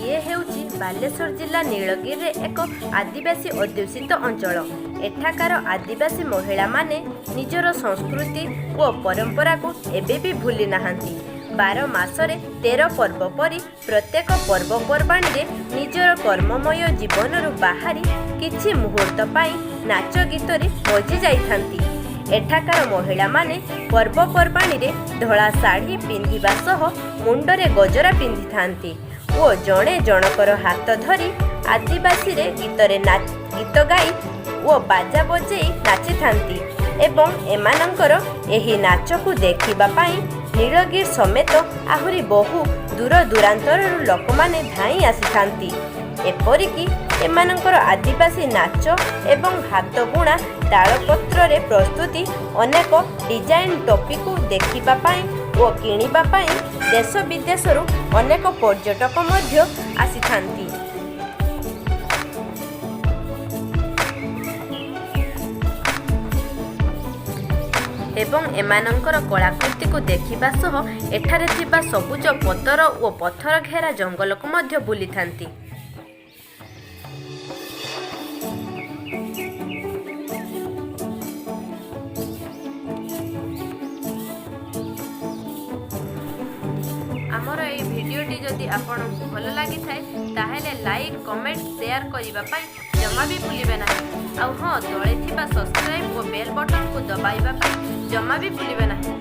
ଇଏ ହେଉଛି ବାଲେଶ୍ୱର ଜିଲ୍ଲା ନୀଳଗିରିରେ ଏକ ଆଦିବାସୀ ଅଧ୍ୟୁଷିତ ଅଞ୍ଚଳ। ଏଠାକାର ଆଦିବାସୀ ମହିଳାମାନେ ନିଜର ସଂସ୍କୃତି ଓ ପରମ୍ପରାକୁ ଏବେ ବି ଭୁଲି ନାହାନ୍ତି। 12 ମାସରେ 13 ପର୍ବ ପରି ପ୍ରତ୍ୟେକ ପର୍ବପର୍ବାଣିରେ ନିଜର କର୍ମମୟ ଜୀବନରୁ ବାହାରି କିଛି ମୁହୂର୍ତ୍ତ ପାଇଁ ନାଚ ଗୀତରେ ମଜି ଯାଇଥାନ୍ତି। ଏଠାକାର ମହିଳାମାନେ ପର୍ବପର୍ବାଣିରେ ଧଳା ଶାଢ଼ୀ ପିନ୍ଧିବା ସହ ମୁଣ୍ଡରେ ଗଜରା ପିନ୍ଧିଥାନ୍ତି ଓ ଜଣେ ଜଣକର ହାତ ଧରି ଆଦିବାସୀରେ ଗୀତରେ ଗୀତ ଗାଇ ଓ ବାଜା ବଜେଇ ନାଚିଥାନ୍ତି ଏବଂ ଏମାନଙ୍କର ଏହି ନାଚକୁ ଦେଖିବା ପାଇଁ ନୀଳଗିରି ସମେତ ଆହୁରି ବହୁ ଦୂର ଦୂରାନ୍ତରରୁ ଲୋକମାନେ ଧାଇଁ ଆସିଥାନ୍ତି। ଏପରିକି ଏମାନଙ୍କର ଆଦିବାସୀ ନାଚ ଏବଂ ହାତବୁଣା ତାଳପତ୍ରରେ ପ୍ରସ୍ତୁତି ଅନେକ ଡିଜାଇନ୍ ଟୋପିକୁ ଦେଖିବା ପାଇଁ ଓ କିଣିବା ପାଇଁ ଦେଶ ବିଦେଶରୁ ଅନେକ ପର୍ଯ୍ୟଟକ ମଧ୍ୟ ଆସିଥାନ୍ତି। ଏବଂ ଏମାନଙ୍କର କଳାକୃତିକୁ ଦେଖିବା ସହ ଏଠାରେ ଥିବା ସବୁଜ ପତର ଓ ପଥର ଘେରା ଜଙ୍ଗଲକୁ ମଧ୍ୟ ବୁଲିଥାନ୍ତି। ଆମର ଏହି ଭିଡ଼ିଓଟି ଯଦି ଆପଣଙ୍କୁ ଭଲ ଲାଗିଥାଏ, ତାହେଲେ ଲାଇକ୍, କମେଣ୍ଟ, ସେୟାର କରିବା ପାଇଁ ଜମା ବି ଭୁଲିବେ ନାହିଁ। ଆଉ ହଁ, ତଳେ ଥିବା ସବସ୍କ୍ରାଇବ୍ ଓ ବେଲ୍ ବଟନକୁ ଦବାଇବା ପାଇଁ ଜମା ବି ଭୁଲିବେ ନାହିଁ।